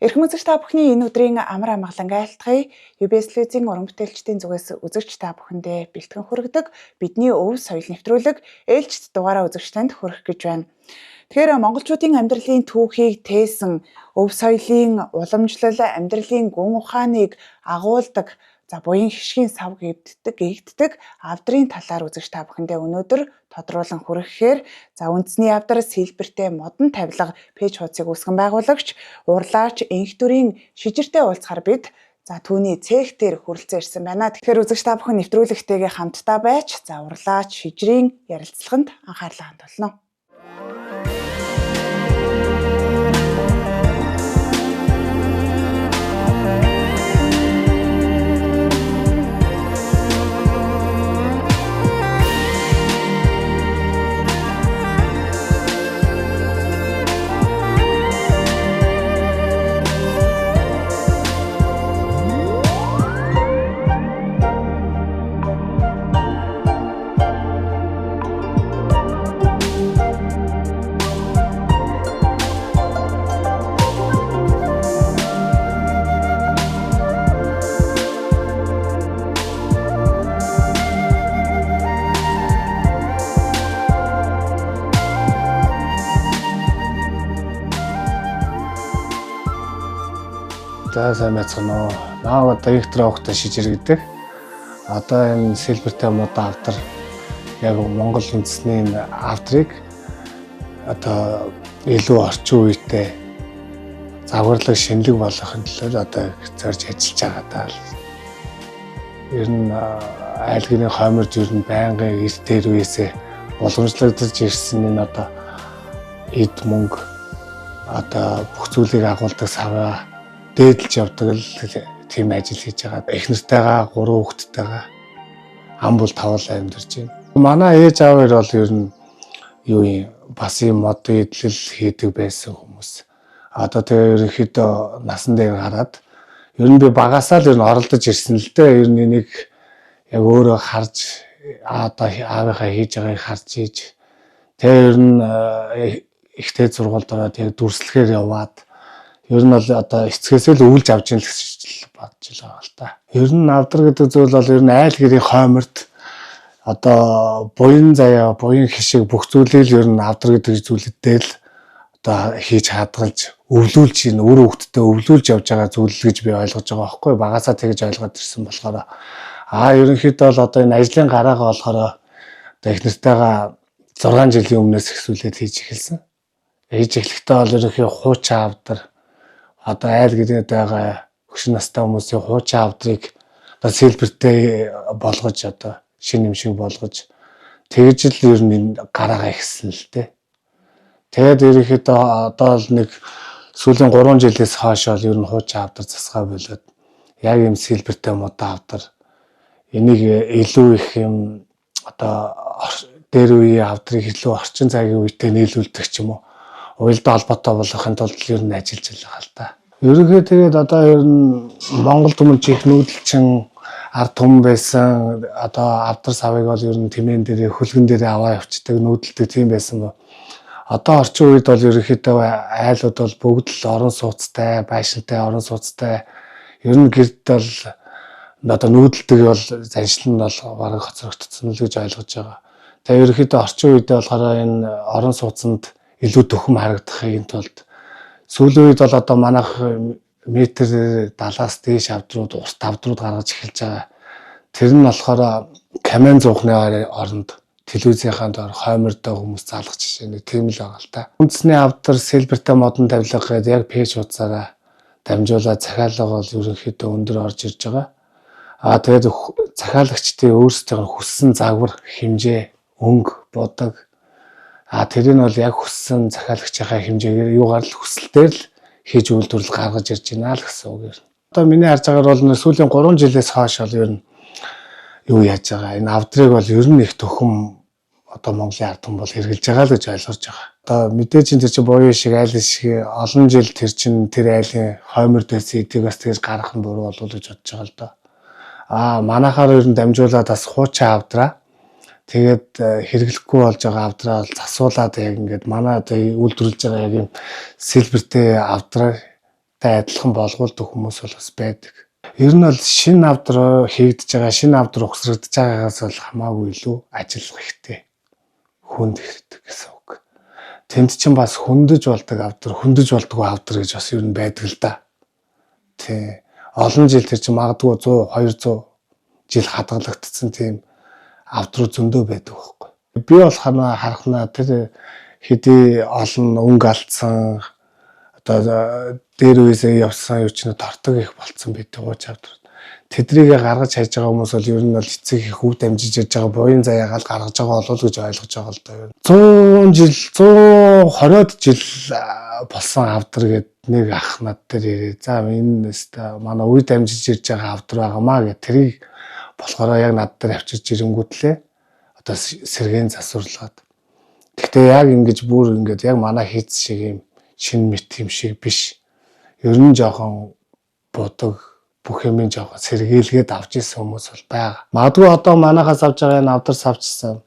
Эрхэм үзэгч та бүхний энэ өдрийн амар амгалан айлтгая. UBS телевизийн уран бүтээлчдийн зүгээс үзэгч та бүхэндээ бэлтгэн хүргэдэг бидний өв соёл нэвтрүүлэг ээлжит дугаараа үзэгч танд хүргэх гэж байна. Тэгэхээр монголчуудын амьдралын түүхийг тээсэн өв соёлын уламжлал, амьдралын гүн ухааныг агуулдаг за буян хишгийн сав гэгддэг, гэгддэг авдрын талаар үзэгч та бүхэндээ өнөөдөр тодруулан хүргэхээр за үндэсний авдар сэлбэртэй модон тавилга пэйж хуудсыг үүсгэн байгуулагч урлаач Энхтүрийн шижиртэй уулзахаар бид за түүний цех дээр хүрэлцэн ирсэн байна. Тэгэхээр үзэгч та бүхэн нэвтрүүлэгтэйгээ хамтдаа байж за урлаач шижрийн ярилцлаганд анхаарлаа хандуулна. За сайн байцгаана уу. Наа одоо Виктор Огтой шижир гэдэг. Одоо энэ сэлбэртэй модон авдар яг Монгол үндэсний энэ авдрыг одоо илүү орчин үетэй загварлаг шинэлэг болгохын төлөө одоо зорж ажиллаж байгаа даа. Ер нь айлгны хойморж ер нь байнгын эрт дээр үеэсээ уламжлагдаж ирсэн энэ одоо эд мөнгө одоо бүх зүйлийг агуулдаг саваа дээдэлж явдаг л тийм ажил хийж байгаа. Их нартайгаа 3 хүүхэдтэйгээ ам бол тавуулаа амьдарч байна. Манай ээж аав хоёр бол ер нь юу юм бас юм мод эдлэл хийдэг байсан хүмүүс. Одоо тэгээ ерөнхийдөө насан дээр гараад ер нь би багасаа л ер нь оролдож ирсэн л дээ. Ер нь энийг яг өөрөө харж одоо аавынхаа хийж байгааг харж ийж тэгээ ер нь ихтэй сургуульд ороод яг дүрслэхээр яваад ер нь бол одоо эцгээсээ л өвлж авч ийн л гэж бодож байгаа л та. Ер нь авдар гэдэг зүйл бол ер нь айл гэрийн хойморт одоо буян заяа, буян хишиг бүх зүйлийг л ер нь авдар гэдэг зүйлүүдтэй л одоо хийж хадгалж өвлүүлж ийн үр хөвгтдээ өвлүүлж явж байгаа зүйл л гэж би ойлгож байгаа байхгүй багасаа тэгж ойлгоод ирсэн болохоор ерөнхийдөө бол одоо энэ ажлын гараагаа болохоор одоо их нартайгаа 6 жилийн өмнөөс эхлүүлээд хийж эхэлсэн. Хийж эхлэхдээ бол ерөнхий хуучин авдар одоо айл гэрээд байгаа хөшин настай хүмүүсийн хуучин авдрыг одоо сэлбэртэй болгож одоо шинэ юм шиг болгож тэгж л ер нь гараагаа ихсэн л дээ. Тэгээд ерөнхийдөө одоо л нэг сүүлийн 3 жилээс хойш бол ер нь хуучин авдар засгаа болоод яг юм сэлбэртэй модон авдар энийг илүү их юм одоо дээр үеийн авдрыг илүү орчин цагийн үетэй нийлүүлдэг ч юм уу уялдаа холбоотой болгохын тулд ер нь ажиллаж байгаа л та. Ерөнхийдөө тэгээд одоо ер нь Монгол түмэн чих нүүдэлчин ард түмэн байсан одоо авдар савыг бол ер нь тэмээн дээрээ хөлгөн дээрээ аваа явцдаг нүүдэлдэг тийм байсан бо. Одоо орчин үед бол ерөнхийдөө айлууд бол бүгд л орон сууцтай, байшинтай, орон сууцтай. Ер нь гэрд бол одоо нүүдэлдэг бол заншил нь бол бараг хоцрогдсон л гэж ойлгож байгаа. Тэгээ ерөнхийдөө орчин үедээ болохоор энэ орон сууцнд илүү дөхөм харагдахын тулд сүүлийн үед бол одоо манайх метр 70-аас дээш авдрууд урт авдрууд гаргаж эхэлж байгаа. Тэр нь болохоор камен зуухны оронд телевизийнхаа доор хоймордоо хүмүүс залгах жишээ нэг тийм л байгаа л та. Үндэсний авдар сэлбэртэй модон тавилга гэдэг яг пэйж хуудасаараа дамжуулаад захиалга бол ерөнхийдөө өндөр орж ирж байгаа. Аа тэгээд захиалагчдын өөрсдийнх нь хүссэн загвар, хэмжээ, өнгө, будаг тэрийг нь бол яг хүссэн захиалагчийнхаа хэмжээгээр юугаар л хүсэлтээр л хийж үйлдвэрлэл гаргаж ирж байна л гэсэн үг юм. Одоо миний харж байгаагаар бол сүүлийн 3 жилээс хойш бол ер нь юу яаж байгаа. Энэ авдрыг бол ер нь их төхөм одоо Монголын ард түмэн бол хэрэгжилж байгаа л гэж ойлгож байгаа. Одоо мэдээж энэ тэр чинь буян шиг айл шиг олон жил тэр чинь тэр айлын хоймор дэсэн эдийг бас тэгж гаргах нь буруу болов уу гэж бодож байгаа л доо. Манайхаар ер нь дамжуулаад бас хуучин авдраа тэгээд хэрэглэхгүй болж байгаа авдраа бол засуулаад яг ингээд манай одоо үйлдвэрлэж байгаа яг юм сэлбэртэй авдраа адилхан болгуулдаг хүмүүс бол бас байдаг. Ер нь бол шинэ авдар хийгдэж байгаа, шинэ авдар угсрагдж байгаагаас бол хамаагүй илүү ажиллах хэрэгтэй. Хүнд хэрэгтэй гэсэн үг. Тэнд чинь бас хөндөж болдог авдар, хөндөж болдгоо авдар гэж бас ер нь байдаг л да. Тий. Олон жил тэр чинь магадгүй 100, 200 жил хадгалагдсан тийм авдруу зөндөө байдаг байхгүй. Би бол харахнаа тэр хэдий олон өнгө алдсан одоо дээр үесээ явсан юу ч нэ тортог их болцсон байдаг ууч авдар. Тэдрийг гаргаж хайж байгаа хүмүүс бол ер нь бол эцэг их хөв дамжиж яж байгаа буян заяагаал гаргаж байгаа болов уу гэж ойлгож байгаа л доо. 100 жил 120-од жил болсон авдар гэд нэг ах над дээр ирээ. За энэ өстой манай үе дамжиж ирж байгаа авдар байгаамаа гэх тэрийг болохоор яг над дээр авчирч ирэнгүүтлээ одоо сэргээн засварлаад. Гэхдээ яг ингэж бүр ингэж яг манай хийц шиг юм шин мэт юм шиг биш. Ер нь жоохон будаг бүх юмын жоохон сэргийлгээд авч ирсэн хүмүүс бол байгаа. Магадгүй одоо манахаас авч байгаа энэ авдар савчсан.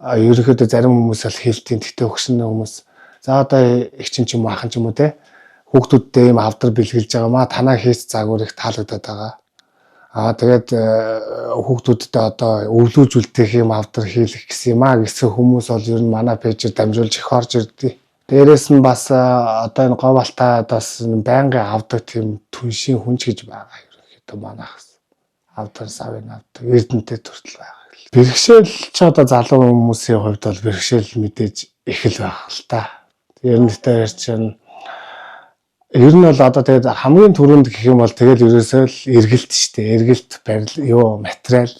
Ерөнхийдөө зарим хүмүүс бол хэлтийн гэхдээ өгшин хүмүүс за одоо их чин ч юм уу ахын ч юм уу те хүүхдүүдтэй ийм авдар бэлгэлж байгаа маа танаа хийц загвар их таалагдаад байгаа. Аа тэгээд хүүхдүүдтэй одоо өвлүүж үлдээх юм авдар хийлэх гэсэн юм аа гэсэн хүмүүс бол ер нь манай пэйжээр дамжуулж их орж ирдээ. Дээрээс нь бас одоо энэ говь алтаа бас байнгын авдаг тийм түншийн хүнч гэж байгаа ерөнхийдөө манайхас. Авдар савыг авдаг эрдэнтэй төртөл байгаа. Бэрхшээл ч одоо залуу хүмүүсийн хувьд бол бэрхшээл мэдээж их л байх л та. Ер нь тэр чинь ер нь бол одоо тэгээд хамгийн түрүүнд гэх юм бол тэгэл ерөөсөө л эргэлт шүү дээ. Эргэлт барил юу материал.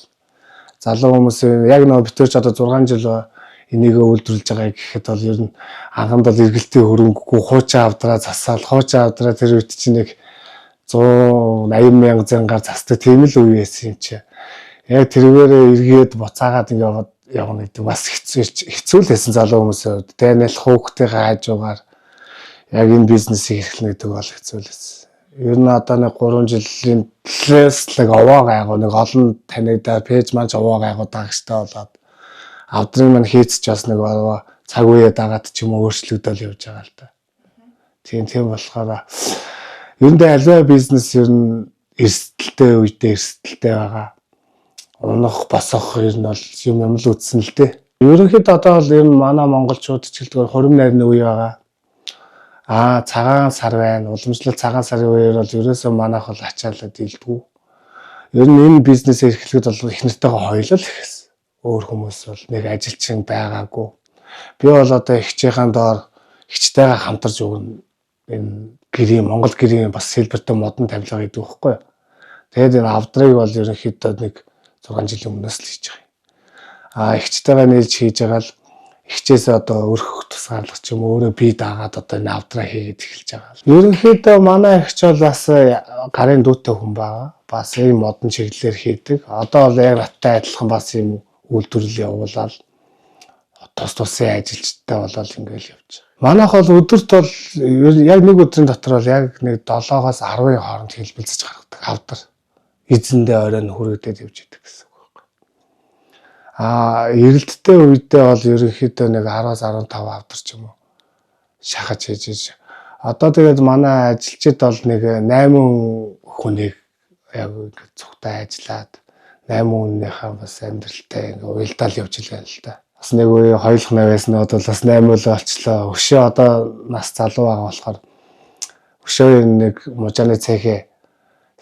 Залуу хүмүүсийн яг нөгөө битэрч одоо 6 жил энийг үйлдвэрлэж байгаа гэхэд бол ер нь анханд бол эргэлтийн хөрөнгөгүй хуучин авдраа засаал хуучин авдраа тэр үед чинь нэг 180 мянга зэнгаар засдаг тийм л үе байсан юм чи. Яг тэрвэрээ эргээд буцаагаад ингээ явна гэдэг бас хэцүү л байсан залуу хүмүүсийн хувьд. Тэгээ нэл хүүхдийнхээ хажуугаар яг энэ бизнесийг эрхлэнэ гэдэг бол хэцүү л байсан. Ер нь одоо нэг 3 жилийн төлөөс л овоо гайгуу нэг олон танигдаа пэйж маань ч овоо гайгуу дагагчтай болоод авдрын маань хийцч бас нэг овоо цаг үеэ дагаад ч юм уу өөрчлөгдөөл явж байгаа л да. Тийм болохоор ер нь аливаа бизнес ер нь эрсдэлтэй үедээ эрсдэлтэй байгаа. Унах босох ер нь бол юм л үтсэн л дээ. Ерөнхийдөө одоо бол ер нь манай монголчууд ч гэлдгээр хурим найрны үе байгаа. Аа цагаан сар байна. Уламжлал цагаан сарын үеэр бол ерөөсөө манайх бол ачаалаад илдэггүй. Ер нь энэ бизнес эрхлэхэд бол их нартайгаа хоёулаа л ихсэн. Өөр хүмүүс бол нэг ажилчин байгаагүй. Би бол одоо эгчийнхээ доор эгчтэйгээ хамтарч өгнө. Энэ гэрийн Монгол гэрийн бас сэлбэртэй модон тавилга гэдэг байхгүй юу. Тэгээд энэ авдрыг бол ерөнхийдөө нэг 6 жилийн өмнөөс л хийж байгаа юм. Аа эгчтэйгээ нийлж хийж байгаа л эгчээс одоо өрхөх тусгаарлах ч юм уу өөрөө би дагаад одоо энэ авдраа хийгээд эхэлж байгаа. Ерөнхийдөө манай эгч бол бас гарын дүүтэй хүн байгаа. Бас ийм модон чиглэлээр хийдэг. Одоо бол яг надтай адилхан бас ийм үйлдвэрлэл явуулаад тус тусын ажилчтай болоод ингээл явж байгаа. Манайх бол өдөрт бол яг нэг өдрийн дотор бол яг нэг 7-оос 10-ын хооронд хэлбэлзэж гаргадаг авдар. Эзэндээ оройн хүрэгдээд явж идэг гэсэн үг байхгүй. Аа эрэлттэй үедээ бол ерөнхийдөө нэг 10-аас 15 авдар ч юм уу шахаж хийж хийж. Одоо тэгээд манай ажилчид бол нэг 8 хүнийг яг ингээд цугтаа ажиллаад 8 хүнийхээ бас амьдралтай ингээд уялдаал явж л байна л да. Бас нэг үе хоёулах наваас нь бол бас 8 л болчлоо. Өшөө одоо нас залуу байгаа болохоор өшөө нэг мужааны цехээ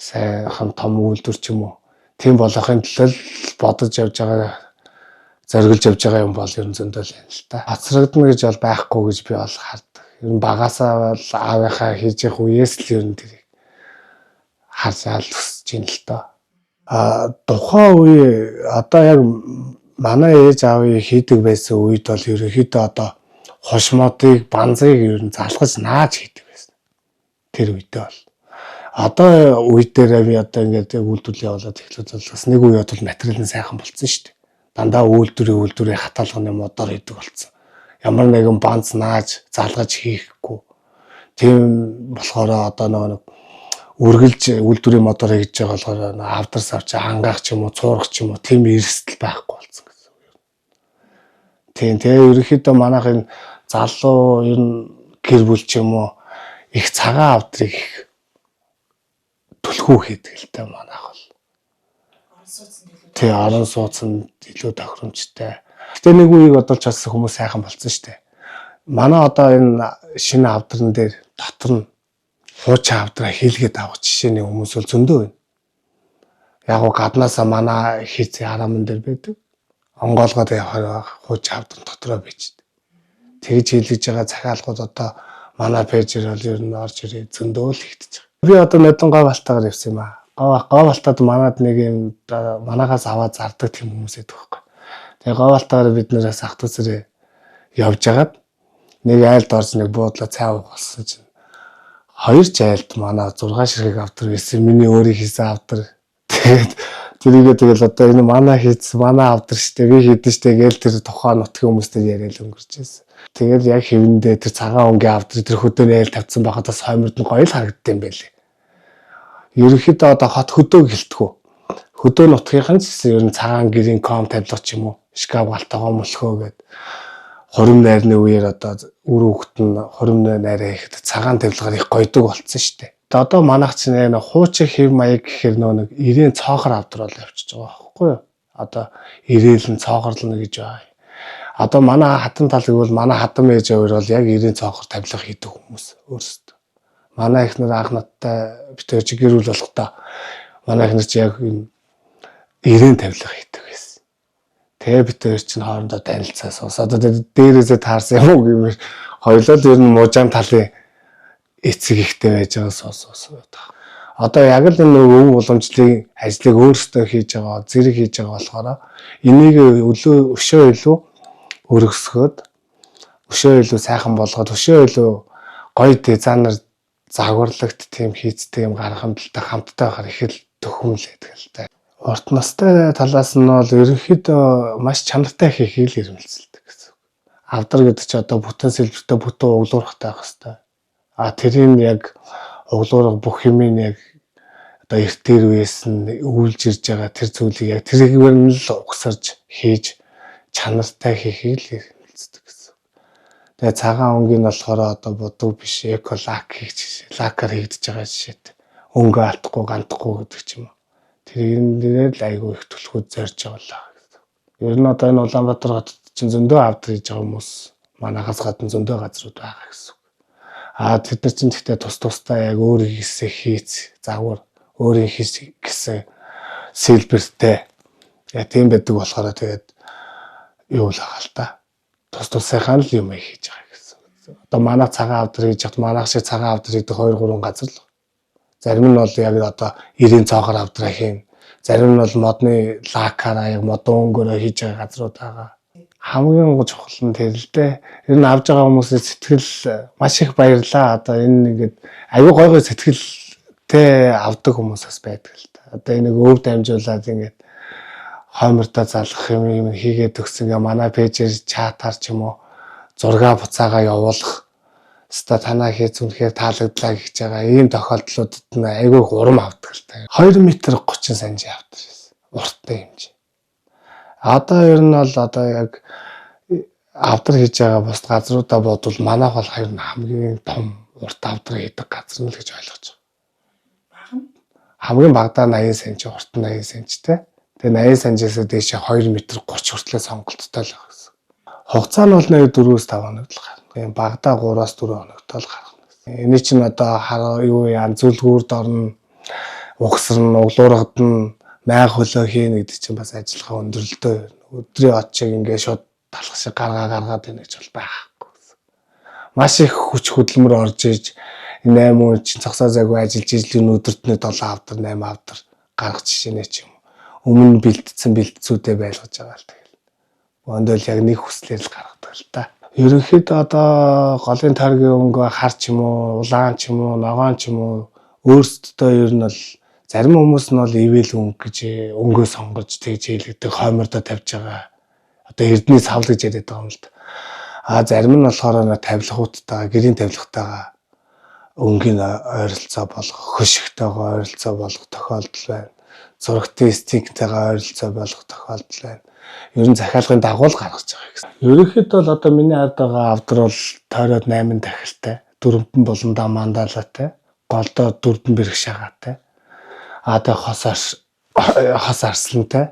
сайхан том үйлдвэр ч юм уу тийм болохын төлөө бодож явж байгаа зориглож явж байгаа юм бол ер нь зөндөл юм л та. Хоцрогдно гэж бол байхгүй гэж би бол хардаг. Ер нь багасаа бол аавынхаа хийж явах үеэс л ер нь тэрийг харж өсөж ин л доо. А тухайн үе одоо яг манай ээж аавын хийдэг байсан үед бол ерөнхийдөө одоо хуш модыг банзыг ер нь залгаж нааж хийдэг байсан. Тэр үедээ бол. Одоо үе дээр би одоо ингээд үйлдвэрлэл явуулаад эхлээд бол бас нэг үе бол материал нь сайхан болцсон шүү дээ. Дандаа үйлдвэрийн хатаалганы модоор хийдэг болцсон. Ямар нэгэн банз нааж залгаж хийхгүй. Тийм болохоор одоо нэг үргэлж үйлдвэрийн модоор хийж байгаа болохоор авдар савч ангаах ч юм уу цуурах ч юм уу тийм эрсдэл байхгүй болсон гэсэн үг. Тийм тэгээ ерөнхийдөө манайх энэ залуу ер нь гэр бүл ч юм уу Их цагаан авдрыг их түлхүү хийдэг л дээ манайх бол. Тий, орон сууцнд илүү тохиромжтой. Гэтэ нэг үеийг бодолж бас хүмүүс сайхан болцсон шүү дээ. Манай одоо энэ шинэ авдран дээр дотор нь хуучин авдраа хийлгээд авах жишээний хүмүүс бол зөндөө байна. Яг гоо гаднаасаа манай хийцэн харааман дээр байдаг. Онгоолгоод явахаар хуучин авдран дотроо байж. Тэгж хийлгэж байгаа захиалгууд одоо манай пэйжээр бол ер нь орж ирээ зөндөө л хийгдэж байгаа. Би одоо нодон гоо балтаагаар явсан юм аа. Гоо балтаад манад нэг юм манаагаас аваад зардаг тийм хүмүүс байдаг байхгүй. Тэгээ гоо балтаагаар бид нэрээс ах トゥ усрээ явж хагаад нэг айлд орж нэг буудлаа цай уух болсон чинь хоёр ч айлд манай 6 ширхэг авдар байсан. Миний өөрийн хийсэн авдар. Тэгээд тэрийгээ тэгэл одоо энэ манай хийсэн манай авдар штэ би хийдэн штэ гээл тэр тухайн нутгийн хүмүүстэй яриад өнгөрч байсан. Тэгэл яг хэвэндээ тэр цагаан өнгийн авдар тэр хөдөөний айл тавьсан байхад бас хойморд нь гоё л харагдсан юм байлээ. Ерөнхийдөө одоо хот хөдөө гэлтгүү. Хөдөө нутгийнх нь ч гэсэн ер нь цагаан гэрийн ком тавилга ч юм уу, шкаф галтайгаа мөлхөө гээд хурим найрны үеэр одоо үр хүүхэд нь хурим найраа ихэд цагаан тавилгаар их гойдог болцсон шүү дээ. Одоо манайх чинь яг хуучин хэв маяг гэхээр нөө нэг ирээн цоохор авдар бол явчихж байгаа байхгүй юу? Одоо ирээл нь цоохорлно гэж байна. Одоо манай хатан тал гэвэл манай хатан ээж аваар бол яг ирээн цоохор тавилга хийдэг хүмүүс өөрсдөө. Манай эхнэр анх надтай бид хоёр чи гэр бүл болохдоо манай эхнэр чи яг юм ирээн тавилга хийдэг байсан. Тэгээ бид хоёр чинь хоорондоо танилцаа суус. Одоо дээрээсээ таарсан юм уу гэмээр хоёулаа л ер нь мужаан талын эцэг ихтэй байж байгаа суус. Одоо яг л энэ өв уламжлалын ажлыг өөрсдөө хийж байгаа, зэрэг хийж байгаа болохоор энийг өлөө өшөө илүү өргөсгөөд өшөө илүү сайхан болгоод өшөө илүү гоё дизайнер загварлагт тийм хийцтэй юм гаргамдaltaй хамттай байхаар их л төхөмлөдөг л та. Урт настай талаас нь бол ерөнхийдөө маш чанартай хийхийг л эрмэлзэлдэг гэсэн үг. Авдар гэдэг чи одоо бүтэн сэлбэртэй бүтэн углуурхтай байх хэвээр. А тэрийг яг углуурга бүх юм яг одоо эртээр үеэс нь өвлж ирж байгаа тэр зүйлийг яг тэргээр нь л угсарж хийж чанартай хийхийг л эрмэлздэг гэсэн. Тэгээ цагаан өнгийн болохоор одоо будаг биш эко лак хийх жишээ, лакаар хийгдэж байгаа жишээтэй. Өнгө алдахгүй, гандахгүй гэдэг ч юм уу. Тэр дээрээ л айгүй их түлхүүд зорж явуулаа гэсэн. Ер нь одоо энэ Улаанбаатар хотод чинь зөндөө авдар хийж байгаа хүмүүс манахаас гадна зөндөө газрууд байгаа гэсэн. А тэд нар чинь гэхдээ тус тусдаа яг өөрийн хийсэн хийц загвар, өөрийн хийс гэсэн сэлбэртэй яг тийм байдаг болохоор тэгээд юу л байгаа л та. Тус тусынхаа л юм хийж байгаа гэсэн. Одоо манай цагаан авдар хийж яхад манайх шиг цагаан авдар хийдэг 2 3 газар л. Зарим нь бол яг одоо 90 цоохор авдраа хийн. Зарим нь бол модны лакаараа яг модон өнгөөрөө хийж байгаа газрууд байгаа. Хамгийн чухал нь тэр л дээ. Ер нь авж байгаа хүмүүсийн сэтгэл маш их баярлаа. Одоо энэ ингээд аюу гой гой сэтгэлтэй авдаг хүмүүс бас байдаг л та. Одоо энийг өв дамжуулаад ингээд хоймордоо залгах юм хийгээд өгсөн ингээ манай пэйжээр чатаар ч юм уу зураг буцаага явуулах. Ста танаа хийц үнэхээр таалагдлаа гэж байгаа ийм тохиолдлуудад нь айгүй урам авдаг л та. 2 м 30 санжи авдаг шээс. Урттай хэмжээ. Одоо ер нь бол одоо яг авдар хийж байгаа бус газруудаа бодвол манайх бол харин хамгийн том урт авдар хийдэг газар нь л гэж ойлгож байгаа. Хамгийн багадаа 80 санжи, урт нь 80 санжтай. Тэгээ 80 санжаас дээшээ 2 м 30 хүртлээр сонголттой л байгаа гэсэн. Хугацаа нь бол нэг 4-5 хоног л гарна. Багадаа 3-4 хоногтой л гарна гэсэн. Эний чинь одоо хараа юу яа зүлгүүрд орно, угсарна, углуургадна, майг хөлөө хийнэ гэдэг чинь бас ажиллагаа өндөрлөлтөө. Өдрийн од шиг ингээд шууд талах шиг гаргаад байна гэж бол байхгүй гэсэн. Маш их хүч хөдөлмөр орж иж 8 хүн чинь цогцоо зайгүй ажиллаж ижил өдөрт нь 7 авдар 8 авдар гаргах жишээ ч юм. Өмнө бэлтцсэн бэлтцүүдээ байлгаж байгаа л тэгэл. Өндөл яг нэг хүслээр л гаргадаг л та. Ерөнхийдөө одоо голын тойргийн өнгө хар ч юм уу, улаан ч юм уу, ногоон ч юм уу өөрсдөө ер нь бол зарим хүмүүс нь бол ивэл өнгө гэж өнгөө сонгож тэгж хийлгэдэг, хоймордоо тавьж байгаа. Одоо эрдний савл гэж яриад байгаа юм л да. А зарим нь болохоор тавилгуудтайгаа, гэрийн тавилгатайгаа өнгийн ойролцоо болгох, хөшигтэйгээ ойролцоо болгох тохиолдол байна. Зурагтай стиктэйгээ ойролцоо болгох тохиолдол байна. Ер нь захиалгын дагуу л гаргаж байгаа гэсэн. Ерөнхийдөө бол одоо миний ард байгаа авдар бол тойроод 8 дахилтай. Дөрөвдөн буландаа мандалатай, голдоо дөрвөн бэрх шагаатай. А тэгээ хос арслантай.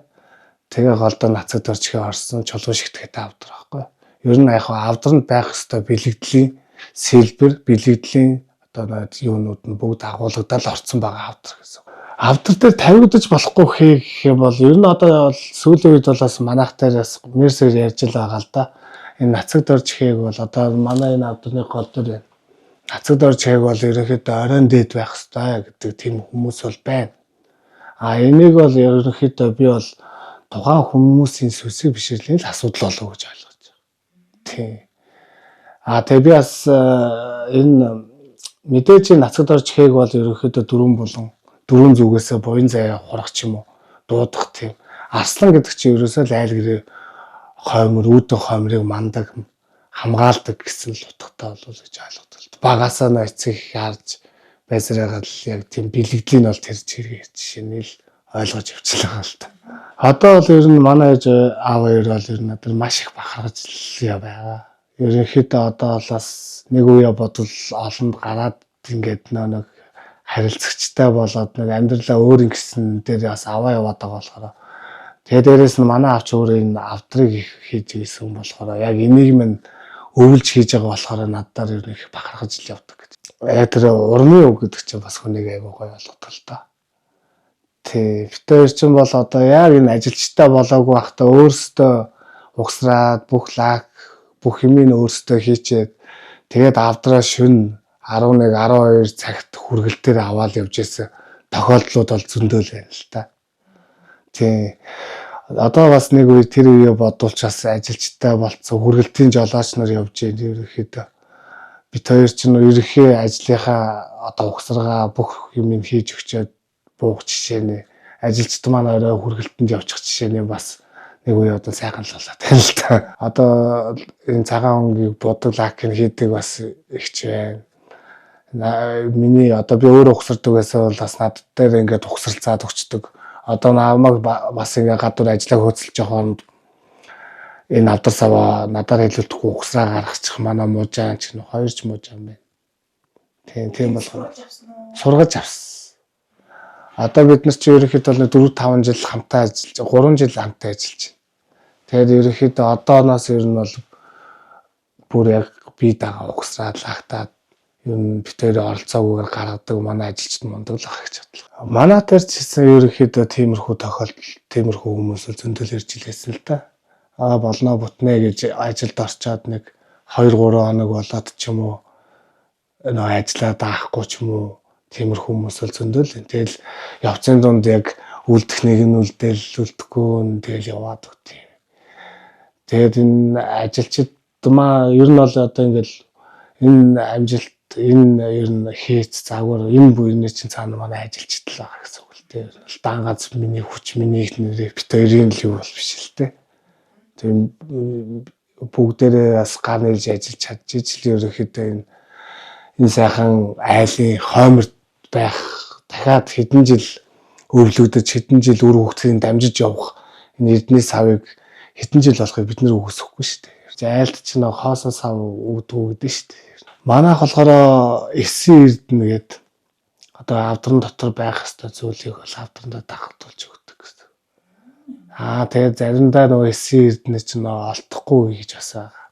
Тэгээ голдоо нацаг дөржихээ орсон чулуу шигтгэхтэй авдар байхгүй. Ер нь яг авдранд байх ёстой бэлэгдлийн сэлбэр, бэлэгдлийн одоо юунууд нь бүгд агуулгадал орцсон байгаа авдар гэсэн. Авдар дээр тавигдаж болохгүй хээ гэх юм бол ер нь одоо бол сүүлийн үед бол бас манайх дээр бас мерсээр ярьж л байгаа л да. Энэ нацаг дөржихээг бол одоо манай энэ авдрын гол дээр байна. Нацаг дөржихээг бол ерөнхийдөө оройн дээд байх ёстой гэдэг тийм хүмүүс бол байна. А энийг бол ерөнхийдөө би бол тухайн хүмүүсийн сүсэг бишрэлийн л асуудал болов гэж ойлгож байна. Тийм. А тэгээ би бас энэ мэдээж нацаг дөржихээг бол ерөнхийдөө дөрвөн булан дөрвөн зүгээсээ буян заяа хурах ч юм уу дуудах тийм. Арслан гэдэг чинь ерөөсөө л айл гэрээ хоймор үүдэн хоймрыг мандаг хамгаалдаг гэсэн л утгатай болов гэж ойлгодог. Багасаа нөө эцэг харж байсараагаа л яг тийм бэлэгдлийн бол тэр чигээр жишээ нь л ойлгож явчихлаа л та. Одоо бол ер нь манай ээж аав хоёр бол ер нь надад маш их бахархаж л байгаа. Ерөнхийдөө одоо бол бас нэг үе бодвол олонд гараад ингээд нэг харилцагчтай болоод нэг амьдралаа өөр ингэсэн дээр бас аваа яваад байгаа болохоор тэгээ дээрэс нь манай авч өөрөө энэ авдрыг их хийж ийсэн болохоор яг энийг минь өвлж хийж байгаа болохоор надаар ер нь их бахархаж л явдаг гэж. Яг тэр урмын үг гэдэг чинь бас хүнийг айгуу гоё болгодог л та. Тий, бит хоёр чинь бол одоо яг энэ ажилчтай болоогүй байхдаа өөрсдөө угсраад бүх лак бүх юмыг өөрсдөө хийчээд тэгээд авдраа шүн 11 12 цагт хүргэлтээр аваад явж исэн тохиолдлууд бол зөндөөл байна л та. Тий. Одоо бас нэг үе тэр үеэ бодвол ч бас ажилчтай болцсон хүргэлтийн жолооч нар явж байна ерөнхийдөө. Бит хоёр чинь ерөнхий ажлынхаа одоо угсаргаа бүх юмыг хийж өгчөөд буух жишээ нь ажилчид маань орой хүргэлтэнд явчих жишээ нь бас нэг үе одоо сайхан л болоод байна л та. Одоо энэ цагаан өнгийг будаг лак хийдэг бас ихч байна. Миний одоо би өөрөө угсардаг байсан бол бас над дээр ингээд угсралцаад өгчдөг. Одоо намайг бас ингээд гадуур ажиллаа хөөцөлж байгаа хооронд энэ авдар саваа надаар хэлүүлдэхгүй угсраа гаргачих манай муужаан ч гэнэ хоёр ч муужаан байна. Тийм болохоор сургаж авсан. Одоо бид нар чи ерөнхийдөө бол 4 5 жил хамтаа ажиллаж 3 жил хамтаа ажиллаж байна. Тэгэхээр ерөнхийдөө одооноос ер нь бол бүр яг би дагаа угсраад лагтаад ер нь бит хоёрын оролцоогүйгээр гаргадаг манай ажилчид мундаг л ах гэж бодлоо. Манай дээр ч гэсэн ерөнхийдөө тиймэрхүү тохиолдол, тиймэрхүү хүмүүс л зөндөл ирж илээсэн л та. Аа болно бүтнэ гэж ажилд орчоод нэг 2 3 хоног болоод ч юм уу нөө ажиллаа даахгүй ч юм уу тиймэрхүү хүмүүс бол зөндөл. Тэгэл явцын дунд яг үлдэх нэг нь үлдээл үлдэхгүй нь тэгэл яваад өгт юм. Тэгээд энэ ажилчид маа ер нь бол одоо ингээл энэ амжилт энэ ер нь хийц загвар энэ бүрний чинь цаана манай ажилчид л байгаа гэсэн үг л дээ. Даан ганц миний хүч миний их нэрээ бит хоёрын л юу бол биш л дээ. Тийм бүгдээрээ бас гар нэрж ажиллаж чадчих л ерөнхийдөө энэ сайхан айлын хоймор байх дахиад хэдэн жил өвлөгдөж хэдэн жил үр хүүхдийн дамжиж явах энэ эрдэнэ савыг хэдэн жил болохыг бид нэр үгүйсэхгүй шүү дээ. Айлд чинь хоосон сав өгдөг гэдэг шүү дээ. Манайх болохоор эсийн эрдэнэ гээд одоо авдран дотор байх ёстой зүйлийг бол авдрандаа дагуулж өгдөг гэсэн. Аа тэгээд заримдаа нөгөө эсийн эрдэнэ чинь олдохгүй гэж бас байгаа.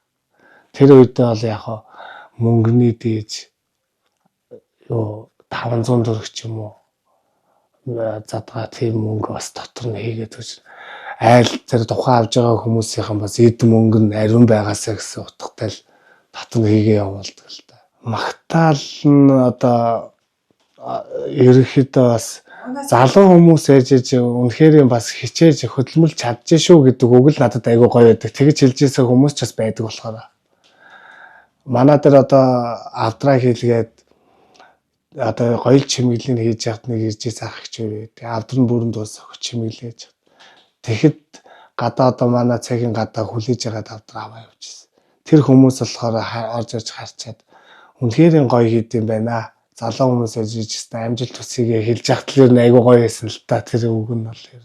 Тэр үедээ бол яг мөнгөний дээж юу 500 төгрөг ч юм уу задгаа тийм мөнгө бас дотор нь хийгээд өгч айл тэр тухайн авж байгаа хүмүүсийнхэн бас эд мөнгө нь ариун байгаасаа гэсэн утгатай л дотор нь хийгээ явуулдаг л та. Магтаал нь одоо ерөнхийдөө бас залуу хүмүүс ээж ээж үнэхээр бас хичээж хөдөлмөрлж чадж шүү гэдэг үг л надад айгүй гоё байдаг. Тэгж хэлж ийсэн хүмүүс ч бас байдаг болохоор. Манай дээр одоо авдраа хийлгээд одоо гоё чимэглэнийг хийж яхад нэг ирж заах гэж байдаг. Авдар нь бүрэн дуусах чимэглэж. Тэгэхэд гадаа одоо манай цехийн гадаа хүлээж байгаад авдар аваа явчихсан. Тэр хүмүүс болохоор орж ирж харчаад үнэхээр гоё хийд юм байна. Залуу хүмүүс ээж ижсэн амжилт хүсье хэлж яхад л ер нь айгүй гоё байсан л та тэр үг нь бол ер.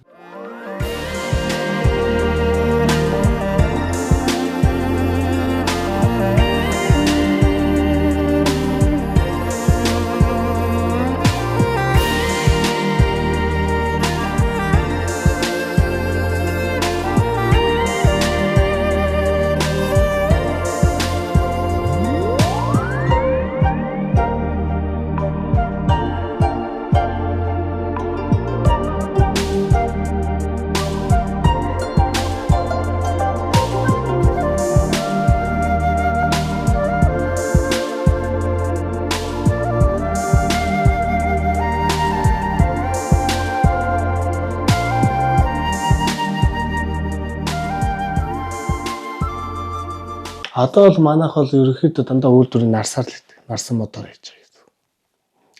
Одоо бол манайх бол ерөнхийдөө дандаа үйлдвэрийн нарсаар л хийдэг. Нарсан модоор хийж байгаа гэсэн.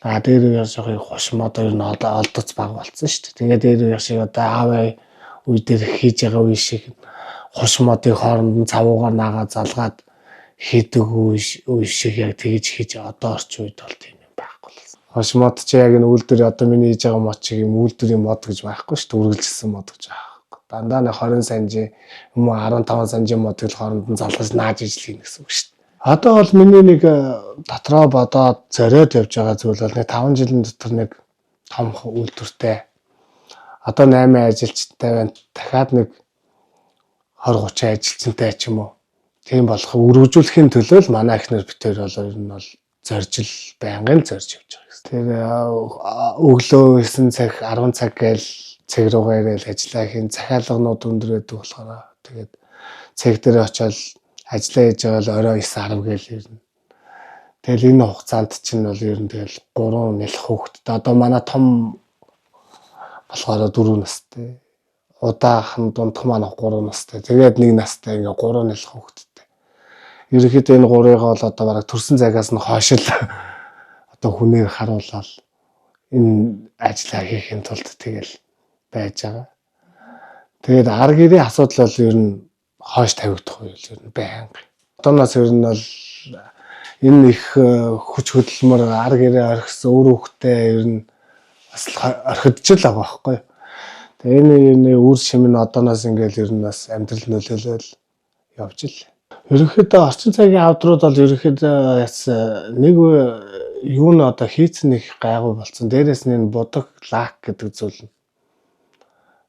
А дээр үеийн шиг хуш модоор нь олдоц баг болсон шүү дээ. Тэгээд дээр үеийн шиг одоо аавын үе дээр хийж байгаа үе шиг хуш модыг хооронд нь цавуугаар наагаа залгаад хийдэг үе шиг яг тэгж хийж одоо орчин үед бол тийм юм байхгүй болсон. Хуш мод чи яг энэ үйлдвэр одоо миний хийж байгаа мод шиг юм үйлдвэрийн мод гэж байхгүй шүү дээ. Үргэлжилсэн мод гэж байхгүй. Дандаа нэг 20 санжийн юм уу 15 санжийн модыг л хооронд нь залгаж нааж ижил хийнэ гэсэн үг шүү дээ. Одоо бол миний нэг дотроо бодоод зориод явж байгаа зүйл бол нэг 5 жилийн дотор нэг том үйлдвэртэй одоо 8 ажилчтай байна. Дахиад нэг 20 30 ажилчтай ч юм уу. Тийм болох өргөжүүлэхийн төлөө л манай эхнэр битээр бол ер нь бол зорж л байнгын зорж явж байгаа гэсэн. Тэр өглөө 9 цаг 10 цаг гээл цэг рүүгээ ирээл ажиллаа хийн, захиалганууд өндөр байдаг болохоор тэгээд цэг дээр очиод ажиллаа хийж байгаа л орой 9 10 гээл ирнэ. Тэгэл энэ хугацаанд чинь бол ер нь тэгэл 3 нялх хүүхэдтэй. Одоо манай том болохоор 4 настай. Удаах нь дундх маань 3 настай. Тэгээд 1 настай ингээ 3 нялх хүүхэдтэй. Ерөнхийдөө энэ гурыг бол одоо бараг төрсэн цагаас нь хойш л одоо хүнээр харуулаад энэ ажлаа хийхин тулд тэгэл байж байгаа. Тэгээд ар гэрийн асуудал бол ер нь хойш тавигдах үе ер нь байнга. Одооноос ер нь бол энэ их хүч хөдөлмөр ар гэрээ орхисон үр хүүхдээ ер нь бас орхидж л байгаа байхгүй. Тэгээ энэ үр шим нь одооноос ингээл ер нь бас амьдрал нөлөөлөл явж л. Ерөнхийдөө орчин цагийн авдрууд бол ерөнхийдөө яс нэг юу н одоо хийцэн нэг гайгүй болсон. Дээрээс нь энэ будаг лак гэдэг зүйл нь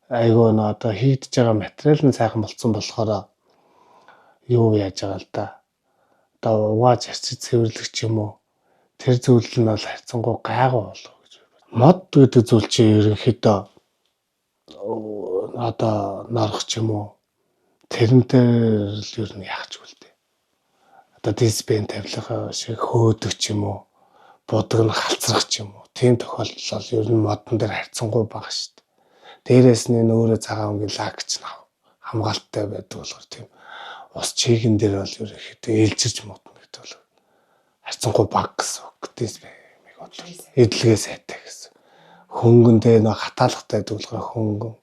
айгүй нөө одоо хийгдэж байгаа материал нь сайхан болцсон болохоор юу яаж байгаа л да. Одоо угааж арчиж цэвэрлэх ч юм уу. Тэр зүйл нь бол харьцангуй гайгүй болов гэж. Мод гэдэг зүйл чинь ерөнхийдөө одоо норох ч юм уу. Тэрнтэй л ер нь яах ч үл дээ. Одоо дисбен тавилга шиг хөөдөг ч юм уу. Будаг нь халцрах ч юм уу. Тийм тохиолдол бол ер нь модон дээр харьцангуй бага шүү дээ. Дээрээс нь энэ өөрөө цагаан өнгийн лак ч хамгаалттай байдаг болохоор тийм ус чийгэн дээр бол ерөнхийдөө ээлжирч модно гэдэг бол харьцангуй бага гэсэн үг. Дисбемиг бодлоо. Эдлэгээ сайтай гэсэн. Хөнгөн дээр нөө хатаалгатай байдаг болохоор хөнгөн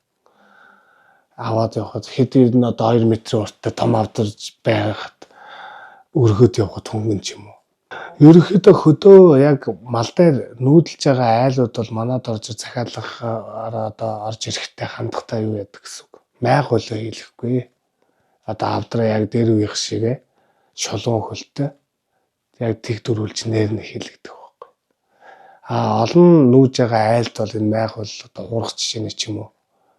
аваад явхад хэд ер нь одоо 2 метрийн урттай том авдарж байхад өргөд явхад хөнгөн ч юм уу. Ерөнхийдөө хөдөө яг мал дээр нүүдэлж байгаа айлууд бол манад орж захиалгаараа одоо орж ирэхтэй хандахтаа юу яадаг гэсэн үг. Майг хөлөө хийлэхгүй. Одоо авдраа яг дээр үеих шигэ шулуун хөлтэй яг тэг дөрвөлж нэр нь хийлэгдэх байхгүй. А олон нүүж байгаа айлд бол энэ майг хөл одоо урах жишээний ч юм уу.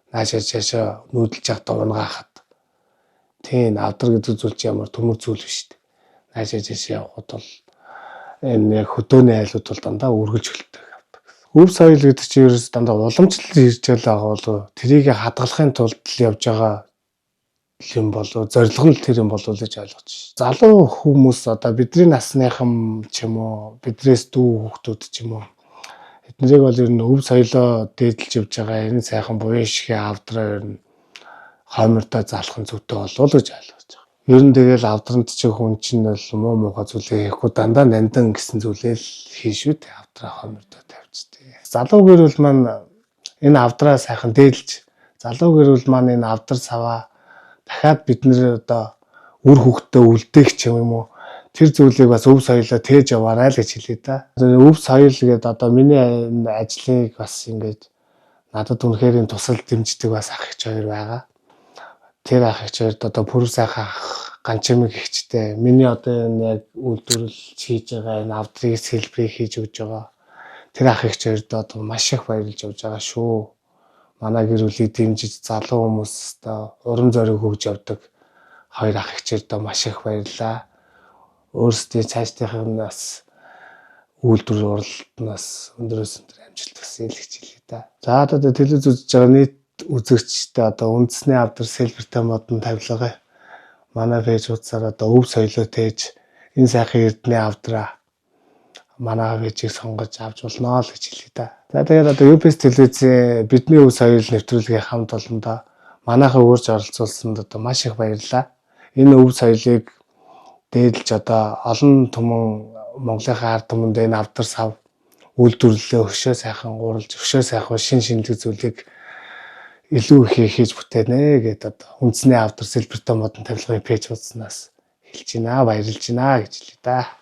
Наашаа цаашаа нүүдэлж явахдаа унгаахад тийм авдар гэдэг зүйл чи ямар төмөр зүйл биш үү. Наашаа цаашаа явхад бол энэ яг хөдөөний айлууд бол дандаа үргэлж хөлтэй явдаг. Өв соёл гэдэг чинь ерөөс дандаа уламжлал ирж байгаа болов тэрийг хадгалахын тулд л явж байгаа юм болов зорилго нь тэр юм болов гэж ойлгож байна. Залуу хүмүүс одоо бидний насныхан ч юм уу биднээс дүү хүүхдүүд ч юм уу эднэрийг бол ер нь өв соёлоо дээдэлж явж байгаа энэ сайхан буян шигээ авдраа ер нь хоймордоо залах нь зүйтэй болов уу гэж ойлгож байгаа. Ер нь тэгэл авдранд чи хүн чинь бол муу муухай зүйлээ хийхгүй дандаа нандин гэсэн зүйлээ л хийн шүү дээ. Авдраа хоймордоо тавьчтэй. Залуу гэрүүл маань энэ авдраа сайхан дээдэлж залуу гэрүүл маань энэ авдар саваа дахиад бид нэр одоо үр хөвгтөө үлдээх ч юм уу тэр зүйлийг бас өв соёлоо тээж яваарай л гэж хэлье да. Өв соёл гэдэг одоо миний энэ ажлыг бас ингээд надад үнэхээр энэ тусал дэмждэг бас ах эгч хоёр байгаа. Тэр ах эгч хоёрт одоо пүрэв сайхан ах Ганчимэг эгчтэй миний одоо энэ яг үйлдвэрлэл хийж байгаа энэ авдрыг сэлбрийг хийж өгч байгаа. Тэр ах эгч хоёрт одоо маш их баярлж явж байгаа шүү. Манай гэр бүлийг дэмжиж залуу хүмүүст одоо урам зориг өгж явдаг хоёр ах эгч хоёрдоо маш их баярлалаа. Өөрсдийн цаашдынх нь бас үйлдвэр уралтнаас өндрөөс өндөр амжилт хүсье л гэж хэлье да. За одоо телевиз үзэж байгаа нийт үзэгчтэй одоо үндэсний авдар сэлбэртэй модон тавилгаа манай пэйж хуудасаар одоо өв соёлоо тээж энэ сайхан эрдэнэ авдраа манай пэйжийг сонгож авч болно л гэж хэлье да. За тэгээд одоо UBS телевизийн бидний өв соёл нэвтрүүлгийн хамт олондоо манайхаа өөрч оролцуулсанд одоо маш их баярлалаа. Энэ өв соёлыг Дээдэлж одоо олон түмэн Монголынхаа ард түмэнд энэ авдар сав үйлдвэрлэлээ өшөө сайхан гурилж, өшөө сайхан шин шинэлэг зүйлийг илүү их хийж бүтээнэ гэд одоо үндэсний авдар Сэлбэртэй модон тавилгын пэйж хуудаснаас хэлж байна, баярлж байна гэж хэлье да.